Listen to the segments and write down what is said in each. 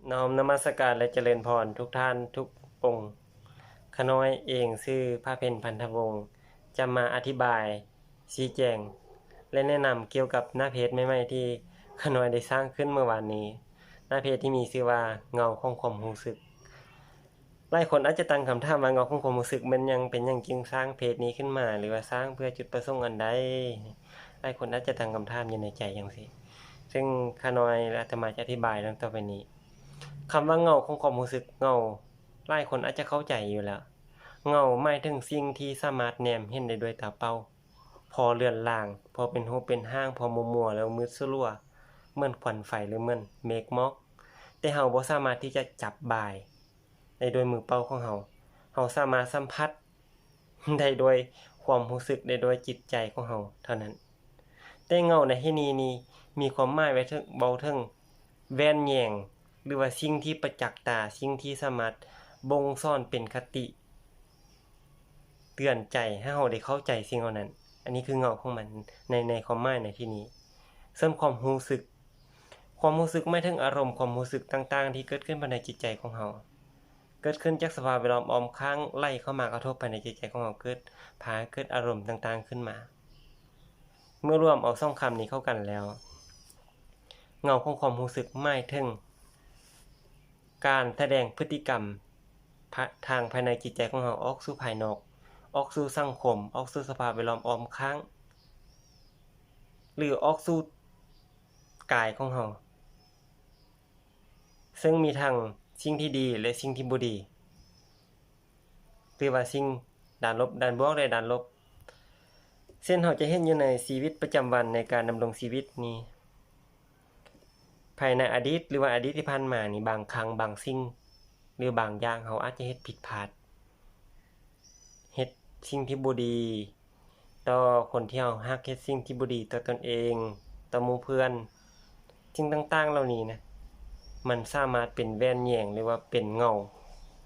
ນ້ອມນະມັດສະການ ແລະ ຈະເລີນພອນທຸກທ່ານທຸກອົງ. ຂ້ານ້ອຍເອງຊື່ພະເພັນ ພັນທະວົງ ຈະມາອະທິບາຍ, ຊີ້ແຈງ ແລະ ແນະນຳກ່ຽວກັບໜ້າເພຈໃໝ່ໆ ທີ່ຂ້ານ້ອຍໄດ້ສ້າງຂຶ້ນເມື່ອວານນີ້, ໜ້າເພຈທີ່ມີຊື່ວ່າ ເງົາຂອງຄວາມຮູ້ສຶກ. ຫຼາຍຄົນອາດຈະຕັ້ງຄຳຖາມວ່າ ເງົາຂອງຄວາມຮູ້ສຶກແມ່ນຫຍັງ? ເປັນຫຍັງຈຶ່ງສ້າງເພຈນີ້ຂຶ້ນມາ? ຫຼືວ່າສ້າງເພື່ອຈຸດປະສົງອັນໃດ? ຫຼາຍຄົນອາດຈະຕັ້ງຄຳຖາມຢູ່ໃນໃຈຈັ່ງຊີ້, ເຊິ່ງຂ້ານ້ອຍ ແລະ ອາດຕະມາຈະອະທິບາຍດັ່ງຕໍ່ໄປນີ້. ຄຳວ່າເງົາຂອງຄວາມຮູ້ສຶກ, ເງົາ ຫຼາຍຄົນອາດຈະເຂົ້າໃຈຢູ່ແລ້ວ. ເງົາໝາຍເຖິງສິ່ງທີ່ສາມາດແນມເຫັນໄດ້ດ້ວຍຕາເປົ່າ, ພໍເລືອນລາງ, ພໍເປັນຮູບເປັນຮ່າງ, ພໍມົວໆ ແລ້ວມືດສະຫຼົວ, ເໝືອນຄວັນໄຟ ຫຼື ເໝືອນເມກໝອກ, ແຕ່ເຮົາບໍ່ສາມາດທີ່ຈະຈັບບາຍໄດ້ດ້ວຍມືເປົ່າຂອງເຮົາ. ເຮົາສາມາດສຳຜັດ ໄດ້ດ້ວຍຄວາມຮູ້ສຶກ, ໄດ້ດ້ວຍຈິດໃຈຂອງເຮົາເທົ່ານັ້ນ. ແຕ່ເງົາໃນທີ່ນີ້ນີ້ ມີຄວາມໝາຍໄວ້ເຖິງ, ເວົ້າເຖິງແວ່ນແຍງ ຫຼືວ່າສິ່ງທີ່ປະຈັກຕາ, ສິ່ງທີ່ສາມາດບົ່ງສອນເປັນຄະຕິເຕືອນໃຈໃຫ້ເຮົາໄດ້ເຂົ້າໃຈສິ່ງເຫຼົ່ານັ້ນ. ອັນນີ້ຄືເງົາຂອງມັນໃນ, ໃນຄວາມໝາຍໃນທີ່ນີ້. ສ່ວນຄວາມຮູ້ສຶກ, ຄວາມຮູ້ສຶກໝາຍເຖິງອາລົມຄວາມຮູ້ສຶກຕ່າງໆ ທີ່ເກີດຂຶ້ນພາຍໃນຈິດໃຈຂອງເຮົາ. ເກີດຂຶ້ນຈາກສະພາບແວດລ້ອມອ້ອມຂ້າງໄຫຼເຂົ້າມາກະທົບພາຍໃນຈິດໃຈຂອງເຮົາ, ເກີດ, ພາໃຫ້ເກີດອາລົມຕ່າງໆຂຶ້ນມາ. ເມື່ອລວມເອົາສອງຄຳນີ້ເຂົ້າກັນແລ້ວ, ເງົາຂອງຄວາມຮູ້ສຶກໝາຍເຖິງການສະແດງພຶດຕິກຳພະ, ທາງພາຍໃນຈິດໃຈຂອງເຮົາອອກສູ່ພາຍນອກ, ອອກສູ່ສັງຄົມ, ອອກສູ່ສະພາບແວດລ້ອມອ້ອມຂ້າງ ຫຼື ອອກສູ່ກາຍຂອງເຮົາ. ເຊິ່ງມີທັງສິ່ງທີ່ດີ ແລະ ສິ່ງທີ່ບໍ່ດີ ຫຼືວ່າສິ່ງດ້ານລົບ, ດ້ານບວກ ແລະ ດ້ານລົບ. ເຊັ່ນ ເຮົາຈະເຫັນຢູ່ໃນຊີວິດປະຈຳວັນໃນການດຳລົງຊີວິດນີ້, ພາຍໃນອະດີດ ຫຼືວ່າອະດີດທີ່ຜ່ານມານີ້, ບາງຄັ້ງ ບາງສິ່ງ ຫຼື ບາງຢ່າງ ເຮົາອາດຈະເຮັດຜິດພາດ, ເຮັດສິ່ງທີ່ບໍ່ດີ ຕໍ່ຄົນທີ່ເຮົາຮັກ, ເຮັດສິ່ງທີ່ບໍ່ດີຕໍ່ຕົນເອງ, ຕໍ່ໝູ່ເພື່ອນ. ສິ່ງຕ່າງໆເຫຼົ່ານີ້ນະ ມັນສາມາດເປັນແວ່ນແຍງ ຫຼືວ່າເປັນເງົາ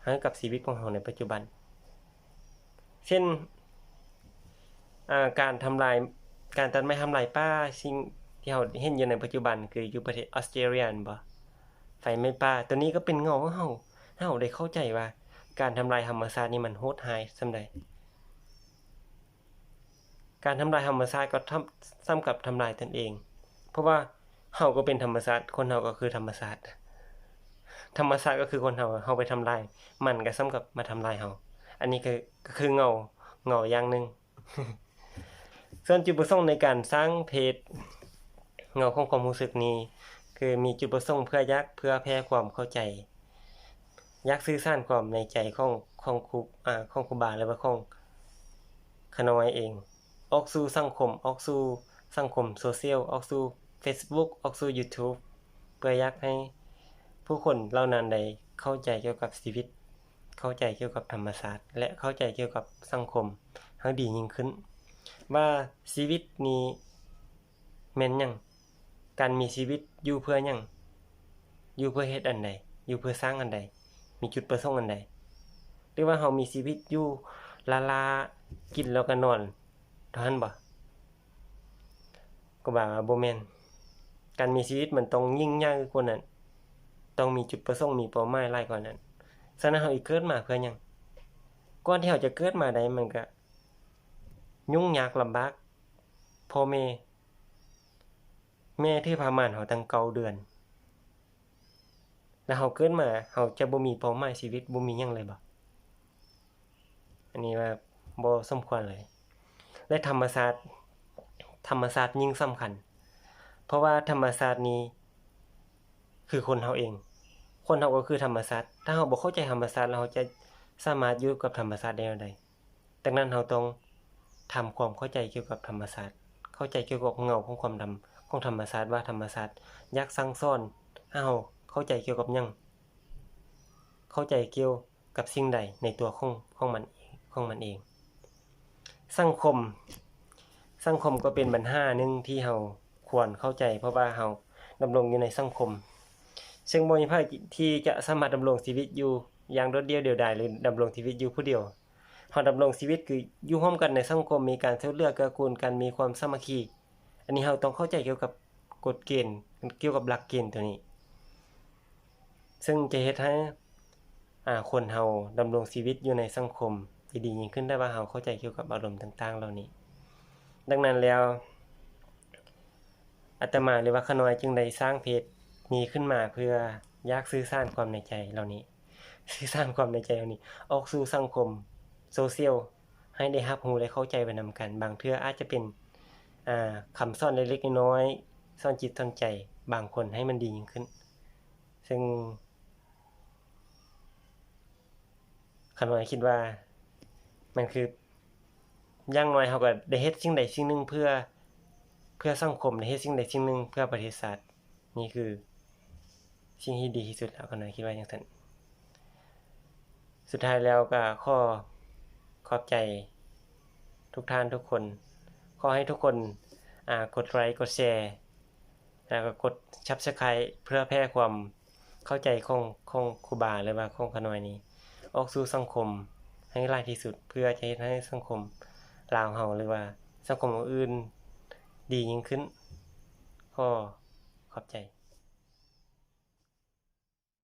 ໃຫ້ກັບຊີວິດຂອງເຮົາໃນປັດຈຸບັນ. ເຊັ່ນ ອາ, ການທຳລາຍ, ການຕັດໄມ້ທຳລາຍປ່າ, ສິ່ງທີ່ເຮົາເຫັນຢູ່ໃນປັດຈຸບັນ ຄືຢູ່ປະເທດອອສເຕຣເລຍ ແມ່ນບໍ່? ໄຟໄໝ້ປ່າ, ຕົວນີ້ກໍເປັນເງົາໃຫ້ເຮົາ, ໃຫ້ເຮົາໄດ້ເຂົ້າໃຈວ່າ ການທຳລາຍທຳມະຊາດນີ້ມັນໂຫດຮ້າຍສ່ຳໃດ. ການທຳລາຍທຳມະຊາດກໍທຳ, ສ່ຳກັບທຳລາຍຕົນເອງ, ເພາະວ່າເຮົາກໍເປັນທຳມະຊາດ, ຄົນເຮົາກໍຄືທຳມະຊາດ, ທຳມະຊາດກໍຄືຄົນເຮົາ, ເຮົາໄປທຳລາຍມັນກໍສ່ຳກັບມາທຳລາຍເຮົາ. ອັນນີ້ກໍ, ກໍຄືເງົາ, ເງົາຢ່າງໜຶ່ງ. ສ່ວນຈຸດປະສົງໃນການສ້າງເພຈເງົາຂອງຄວາມຮູ້ສຶກນີ້ ຄືມີຈຸດປະສົງເພື່ອຢາກເຜື່ອແຜ່ຄວາມເຂົ້າໃຈ, ຢາກສື່ສານຄວາມໃນໃຈຂອງ, ຂອງຄູ, ອາ, ຂອງຄູບາ ຫຼືວ່າຂອງຂ້ານ້ອຍເອງ ອອກສູ່ສັງຄົມ, ອອກສູ່ສັງຄົມໂຊຊຽວ, ອອກສູ່ເຟສບຸກ, ອອກສູ່ຢູທູບ ເພື່ອຢາກໃຫ້ຜູ້ຄົນເຫຼົ່ານັ້ນໄດ້ເຂົ້າໃຈກ່ຽວກັບຊີວິດ, ເຂົ້າໃຈກ່ຽວກັບທຳມະຊາດ ແລະ ເຂົ້າໃຈກ່ຽວກັບສັງຄົມໃຫ້ດີຍິ່ງຂຶ້ນ ວ່າຊີວິດນີ້ແມ່ນຫຍັງ, ການມີຊີວິດຢູ່ເພື່ອຫຍັງ, ຢູ່ເພື່ອເຮັດອັນໃດ, ຢູ່ເພື່ອສ້າງອັນໃດ, ມີຈຸດປະສົງອັນໃດ? ຫຼືວ່າເຮົາມີຊີວິດຢູ່ລ້າໆ ກິນແລ້ວກໍນອນເທົ່ານັ້ນບໍ່? ກໍວ່າບໍ່ແມ່ນ. ການມີຊີວິດມັນຕ້ອງຍິ່ງໃຫຍ່ກວ່ານັ້ນ, ຕ້ອງມີຈຸດປະສົງ, ມີເປົ້າໝາຍຫຼາຍກວ່ານັ້ນ. ສະນັ້ນເຮົາອີກເກີດມາເພື່ອຫຍັງ? ກ່ອນທີ່ເຮົາຈະເກີດມາໄດ້ ມັນກະຫຍຸ້ງຍາກລຳບາກ. ພໍ່ແມ່, ແມ່ຖືພາໝານເຮົາຕັ້ງເກົ້າເດືອນ, ແລ້ວເຮົາເກີດມາ ເຮົາຈະບໍ່ມີເປົ້າໝາຍຊີວິດ, ບໍ່ມີຫຍັງເລີຍບໍ່? ອັນນີ້ວ່າບໍ່ສົມຄວນເລີຍ. ແລະ ທຳມະຊາດ, ທຳມະຊາດຍິ່ງສຳຄັນ, ເພາະວ່າທຳມະຊາດນີ້ຄືຄົນເຮົາເອງ, ຄົນເຮົາກໍຄືທຳມະຊາດ. ຖ້າເຮົາບໍ່ເຂົ້າໃຈທຳມະຊາດ ແລ້ວເຮົາຈະສາມາດຢູ່ກັບທຳມະຊາດໄດ້ແນວໃດ? ດັ່ງນັ້ນ ເຮົາຕ້ອງທຳຄວາມເຂົ້າໃຈກ່ຽວກັບທຳມະຊາດ, ເຂົ້າໃຈກ່ຽວກັບເງົາຂອງຄວາມທຳ, ຂອງທຳມະຊາດ ວ່າທຳມະຊາດຢາກສັ່ງສອນໃຫ້ເຮົາເຂົ້າໃຈກ່ຽວກັບຫຍັງ, ເຂົ້າໃຈກ່ຽວ ກັບສິ່ງໃດໃນຕົວຂອງ, ຂອງມັນເອງ, ຂອງມັນເອງ. ສັງຄົມ, ສັງຄົມກໍເປັນບັນຫາໜຶ່ງທີ່ເຮົາຄວນເຂົ້າໃຈ, ເພາະວ່າເຮົາດຳລົງຢູ່ໃນສັງຄົມ, ເຊິ່ງບໍ່ມີໃຜທີ່ຈະສາມາດດຳລົງຊີວິດຢູ່ຢ່າງໂດດດ່ຽວດຽວດາຍ ຫຼື ດຳລົງຊີວິດຢູ່ຜູ້ດຽວ. ເຮົາດຳລົງຊີວິດຄືຢູ່ຮ່ວມກັນໃນສັງຄົມ, ມີການຊ່ວຍເຫຼືອເກື້ອກູນກັນ, ມີຄວາມສາມັກຄີ. ອັນນີ້ເຮົາຕ້ອງເຂົ້າໃຈກ່ຽວກັບກົດເກນ, ກ່ຽວກັບຫຼັກເກນຕົວນີ້. ເຊິ່ງຈະເຮັດໃຫ້ ອາ ຄົນເຮົາດຳລົງຊີວິດຢູ່ໃນສັງຄົມໄດ້ດີຍິ່ງຂຶ້ນ ຖ້າວ່າເຮົາເຂົ້າໃຈກ່ຽວກັບອາລົມຕ່າງໆເຫຼົ່ານີ້. ດັ່ງນັ້ນແລ້ວ ອາດຕະມາ ຫຼືວ່າຂ້ານ້ອຍຈຶ່ງໄດ້ສ້າງເພຈນີ້ຂຶ້ນມາ ເພື່ອຢາກສື່ສານຄວາມໃນໃຈເຫຼົ່ານີ້ ສື່ສານຄວາມໃນໃຈເຫຼົ່ານີ້ອອກສູ່ສັງຄົມໂຊຊຽວ ໃຫ້ໄດ້ຮັບຮູ້ ແລະ ເຂົ້າໃຈໄປນຳກັນ. ບາງເທື່ອອາດຈະເປັນ ອາ ຄຳສອນເລັກໆນ້ອຍໆ ສອນຈິດສອນໃຈບາງຄົນໃຫ້ມັນດີຍິ່ງຂຶ້ນ. ເຊິ່ງຂ້ານ້ອຍຄິດວ່າມັນຄື ຢ່າງໜ້ອຍເຮົາກໍໄດ້ເຮັດສິ່ງໃດສິ່ງໜຶ່ງເພື່ອ ເພື່ອສັງຄົມ, ໄດ້ເຮັດສິ່ງໃດສິ່ງໜຶ່ງເພື່ອປະເທດຊາດ. ນີ້ຄືສິ່ງທີ່ດີທີ່ສຸດແລ້ວ, ຂ້ານ້ອຍຄິດວ່າຈັ່ງຊັ້ນ. ສຸດທ້າຍແລ້ວກໍຂໍຂອບໃຈທຸກທ່ານທຸກຄົນ. ຂໍໃຫ້ທຸກຄົນ ອາ ກົດໄລກ໌ ກົດແຊ ແລ້ວກໍກົດ Subscribe ເພື່ອແຜ່ຄວາມເຂົ້າໃຈຂອງ ຂອງຄູບາ ຫຼືວ່າຂອງຂ້ານ້ອຍນີ້ ອອກສູ່ສັງຄົມໃຫ້ຫຼາຍທີ່ສຸດ ເພື່ອຈະເຮັດໃຫ້ສັງຄົມລາວເຮົາ ຫຼືວ່າສັງຄົມອື່ນໆດີຍິ່ງຂຶ້ນ. ຂໍຂອບໃຈ.